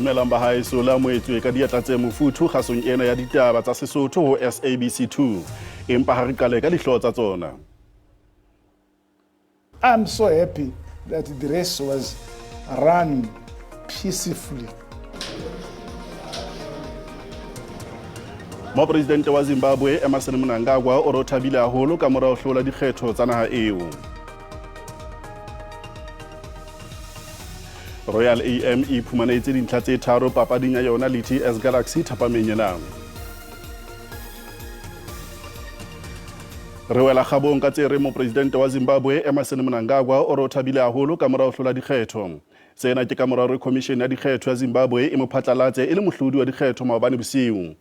Dumelang ba haeso le amohetswe ka diatla tse mofuthu kgasong ena ya ditaba tsa Sesotho ho SABC 2. Empa ha re qale ka dihlooho tsa tsona. I'm so happy that the race was run peacefully. Mopresidente wa Zimbabwe Emmerson Mnangagwa o re o thabile haholo ka mora ho hlola dikgetho tsa naha eo. Royal AM e iphumanetse dintlha tse tharo papading ya yona le TS Galaxy thapameng ena. Re wela kgabong ka tse reng mopresidente wa Zimbabwe Emmerson Mnangagwa o re o thabile haholo ka mora ho hlola dikgetho. Sena ke ka mora hore khomishene ya dikgetho ya Zimbabwe e mo phatlalatse e le mohlodi wa dikgetho maobane bosiu.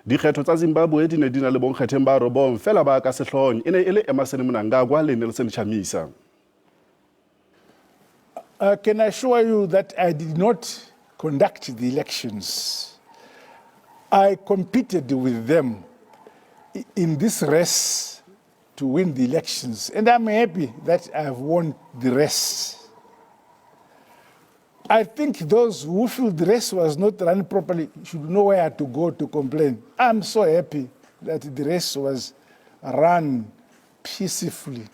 Dikgetho tsa Zimbabwe di ne di na le bonkgetheng ba robong, feela ba ka sehloohong e ne e le Emmerson Mnangagwa le Nelson Chamisa. I can assure you that I did not conduct the elections. I competed with them in this race to win the elections, and I'm happy that I've won the race. I think those who feel the race was not run properly should know where to go to complain. I'm so happy that the race was run peacefully,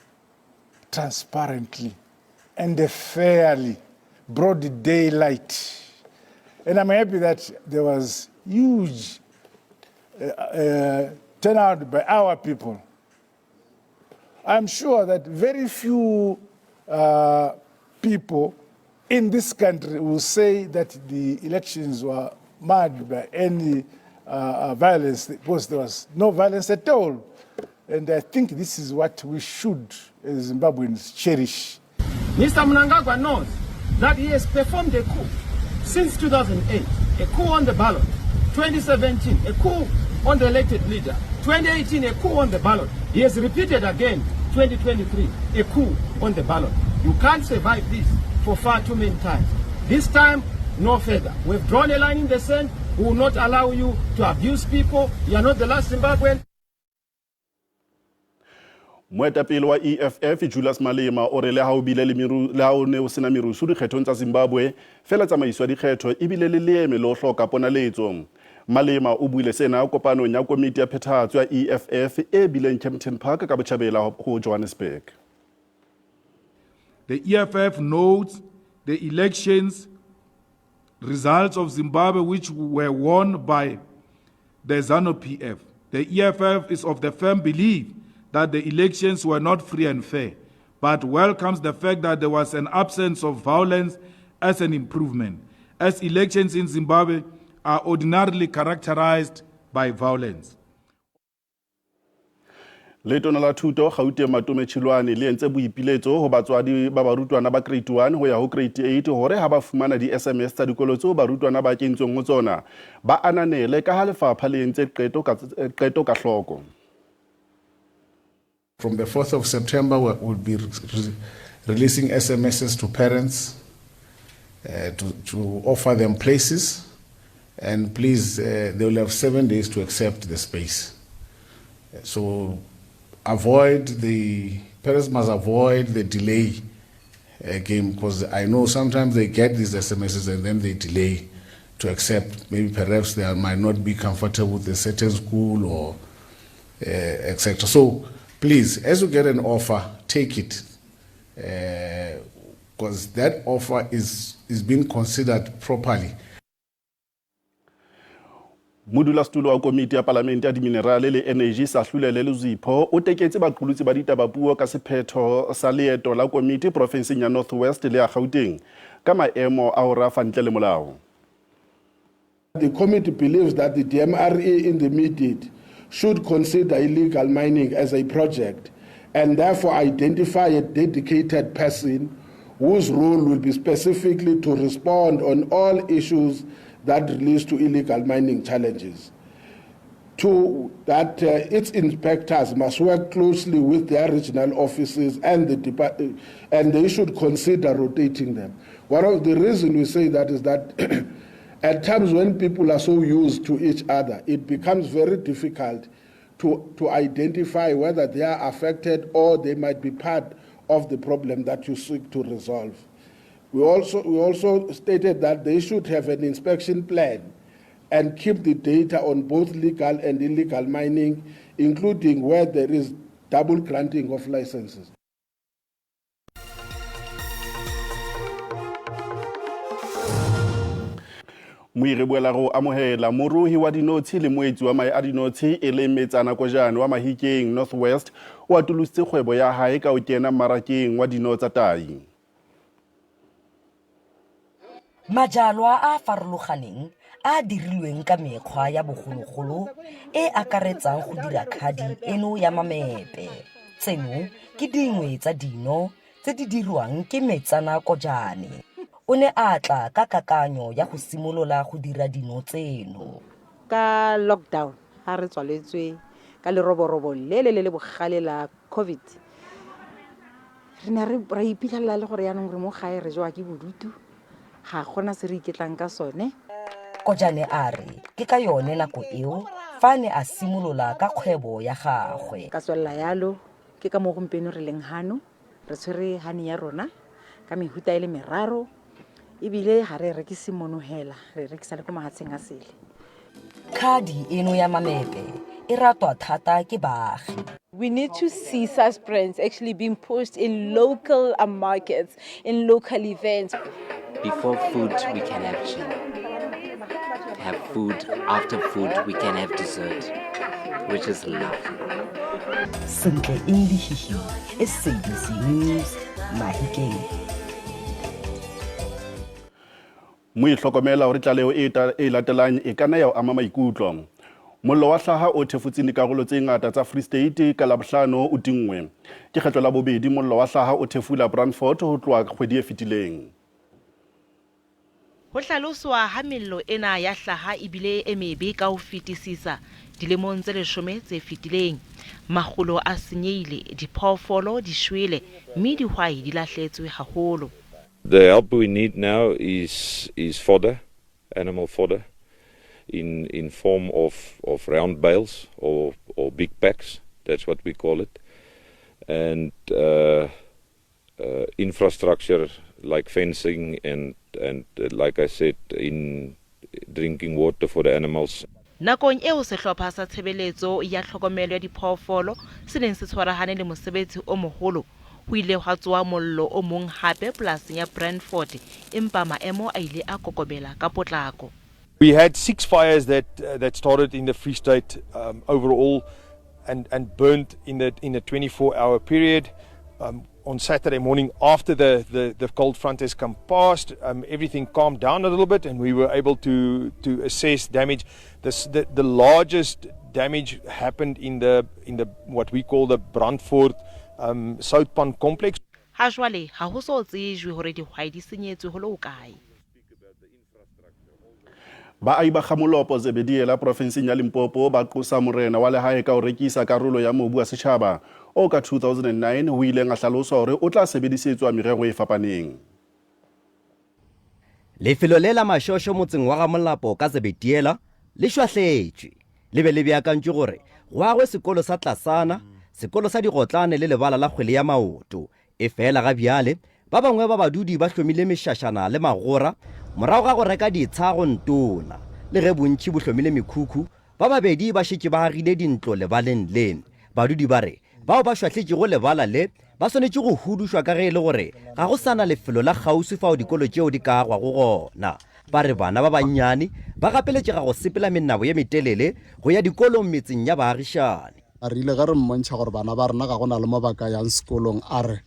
transparently, and fairly, broad daylight. And I'm happy that there was huge turnout by our people. I'm sure that very few people in this country will say that the elections were marred by any violence, because there was no violence at all. And I think this is what we should, as Zimbabweans, cherish. Mr. Mnangagwa knows that he has performed a coup since 2008, a coup on the ballot, 2017, a coup on the elected leader, 2018, a coup on the ballot. He has repeated again, 2023, a coup on the ballot. You can't survive this for far too many times. This time, no further. We've drawn a line in the sand. We will not allow you to abuse people. You are not the last Zimbabwean. Moetapele wa EFF Julius Malema o re le ha o bile le meru le ha o ne o sena merusu dikgethong tsa Zimbabwe, fela tsamaiso ya dikgetho e bile le leeme le ho hloka ponaletso. Malema o buile sena kopanong ya komiti ya phethahatso ya EFF e bileng Kempton Park ka botjhabela ho Johannesburg. The EFF notes the elections results of Zimbabwe, which were won by the ZANU-PF. The EFF is of the firm belief that the elections were not free and fair, but welcomes the fact that there was an absence of violence as an improvement, as elections in Zimbabwe are ordinarily characterized by violence. Letona la Thuto Gauteng Matome Chiloane le entse boipiletso ho batswadi ba barutwana ba grade 1 ho ya ho grade 8 hore ha ba fumana di-SMS tsa dikolo tseo barutwana ba kentsweng ho tsona ba ananele ka ha lefapha le entse qeto ka hloko. From the 4th of September, we will be releasing SMSs to parents to offer them places. And please, they will have 7 days to accept the space. So parents must avoid the delay game, because I know sometimes they get these SMSs and then they delay to accept. Maybe perhaps they might not be comfortable with a certain school or etc. So please, as you get an offer, take it, because that offer is being considered properly. Modulasetulo wa komiti ya palamente ya diminerale le energy Sahlulele Luzipho o teketse baqolotsi ba ditaba puo ka sephetho sa leeto la komiti profenseng ya North West le ya Gauteng ka maemo a ho rafa ntle le molao. The committee believes that the DMRE in the immediate should consider illegal mining as a project and therefore identify a dedicated person whose role will be specifically to respond on all issues that relates to illegal mining challenges. Two, that its inspectors must work closely with their regional offices and the and they should consider rotating them. One of the reasons we say that is that at times when people are so used to each other, it becomes very difficult to identify whether they are affected or they might be part of the problem that you seek to resolve. We also stated that they should have an inspection plan and keep the data on both legal and illegal mining, including where there is double granting of licenses. Moire boela go amohela moruhi wa dinotshi le moetsi wa mae a dinotshi e leng Metsana Kojane wa Mahikeng, North West, o atolositse kgwebo ya hae ka ho kena mmarakeng wa dino tsa tai. Majalwa a a farologaneng a a dirilweng ka mekgwa ya bogologolo e e akaretsang go dira khadi eno ya mamepe. Tseno ke dingwe tsa dino tse di dirwang ke Metsana Kojane. O ne a tla ka kakanyo ya go simolola go dira dino tseno. Ka lockdown ha re tswaletswe ka leroborobo lele le le bogale la COVID, re ne re ra iphitlhelela le gore yaanong re mo gae, re jewa ke bodutu, ga gona se re iketlang ka sone. Kojane a re ke ka yone nako eo fa a ne a simolola ka kgwebo ya gagwe. Ka tswelela yalo, ke ka moo gompieno re leng hano, re tshwere honey ya rona ka mehuta e le meraro, ebile ga re rekise mono hela, re rekisa le ko mahatsheng a sele. Khadi eno ya mamepe e ratwa thata ke baagi. We need to see such brands actually being pushed in local markets, in local events. Before food, we can have gin. Have food. After food, we can have dessert, which is lovely. Sentle Indihihi, SABC News, Mahikeng. Mo ihlokomela hore tlaleho e e latelang e ka nna ya o ama maikutlo. Mollo wa hlaha o thefutseng dikarolo tse ngata tsa Free State ka Labohlano o tinngwe. Ke kgetlo la bobedi mollo wa hlaha o thefula Brandfort ho tloha kgwedi e fetileng. Ho hlaloswa ha mello ena ya hlaha e bile e mebe ka ho fetisisa dilemong tse 10 tse fetileng. Makgulo a senyehile, diphoofolo di shwele mme dihwai di lahlehetswe haholo. The help we need now is fodder, animal fodder, in form of round bales or big packs, that's what we call it, and infrastructure like fencing and like I said, in drinking water for the animals. Nakong eo sehlopha sa tshebeletso ya tlhokomelo ya diphoofolo se neng se tshwarahane le mosebetsi o moholo, ho ile hwa tsoha mollo o mong hape polasing ya Brandfort, empa maemo a ile a kokobela ka potlako. We had six fires that started in the Free State overall and burnt in a 24-hour period. On Saturday morning, after the cold front has come past, everything calmed down a little bit and we were able to assess damage. The largest damage happened in the what we call the Brandfort Soutpan complex. Ha jwale ha ho so tsejwe hore dihwai di senyetswe ho le hokae. Baahi ba Gamolopo Zebediela profenseng ya Limpopo ba qosa morena wa lehae ka ho rekisa karolo ya mobu wa setjhaba o ka 2009 ho ileng a hlaloswa hore o tla sebedisetswa merero e fapaneng. Lefelo le la Mašošo motseng wa Gamolapo ka Zebediela le šwahletšwe. Le be le beakantšwe gore go agwe sekolo sa tlasana, sekolo sa digotlane le lebala la kgwele ya maoto. Efela ga bjale ba bangwe ba badudi ba hlomile mešašana le magora morago ga go reka ditsha go ntona. Le ge bontši bo hlomile mekhukhu, ba babedi ba šetše ba agile dintlo lebaleng le. Badudi ba re bao ba šwahletšego lebala le ba swanetše go hudušwa ka ge e le gore ga go sa na lefelo la kgauswi fao dikolo tšeo di ka agwago gona. Ba re bana ba bannyane ba gapeletšega go sepela menabo ye metelele go ya dikolong metseng ya baagišani. Re ile ge re mmontšha gore bana ba rena ga go na le mo ba ka yang sekolong, a re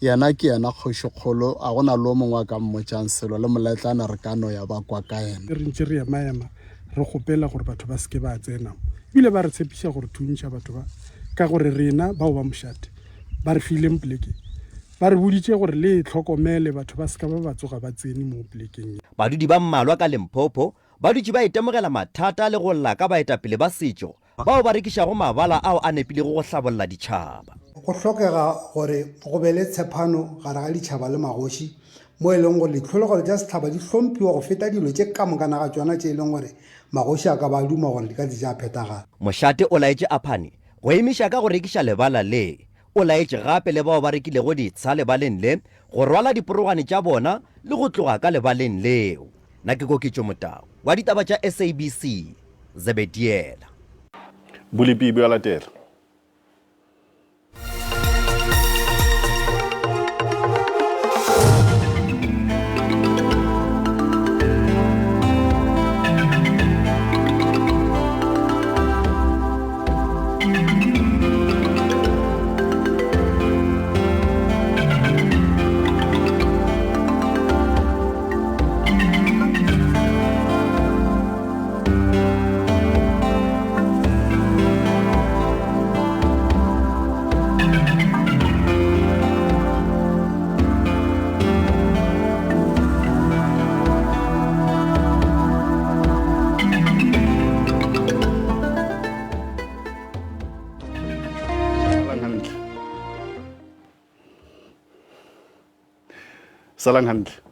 yena ke yena kgošikgolo, a go na le o mongwe a ka mmotšang selo, le moletlana re ka no ya ba kwa ka yena. Re ntše re ema-ema re kgopela gore batho ba se ke ba tsena mo, ebile ba re tshepiša gore thuntšha batho ba, ka gore rena bao ba mošate ba re fileng poleke ba re boditše gore le e hlokomele, batho ba se ka ba ba tsoga ba tsene mo polekeng ye. Badudi ba mmalwa ka Limpopo ba dutše ba itemogela mathata le go lla ka baetapele ba setšo bao ba rekišago mabala ao a nepilego go hlabolla ditšhaba. Go hlokega gore go be le tshepano gare ga ditšhaba le magoši, mo e leng gore ditlhologelo tša setšhaba di hlomphiwa go feta dilo tše ka mokana ga tšona tše e leng gore magoši a ka ba a duma gore di ka se tša phethagala. Mošate o laetše Aphane go emiša ka go rekiša lebala le. O laetše gape le bao ba rekilego ditsha lebaleng le go rwala diporogwane tša bona le go tloga ka lebaleng leo. Na ke Koketšo Motau wa ditaba tša SABC, Zebediela. Bolepi bo a latela. Salang hantle. Salang hantle.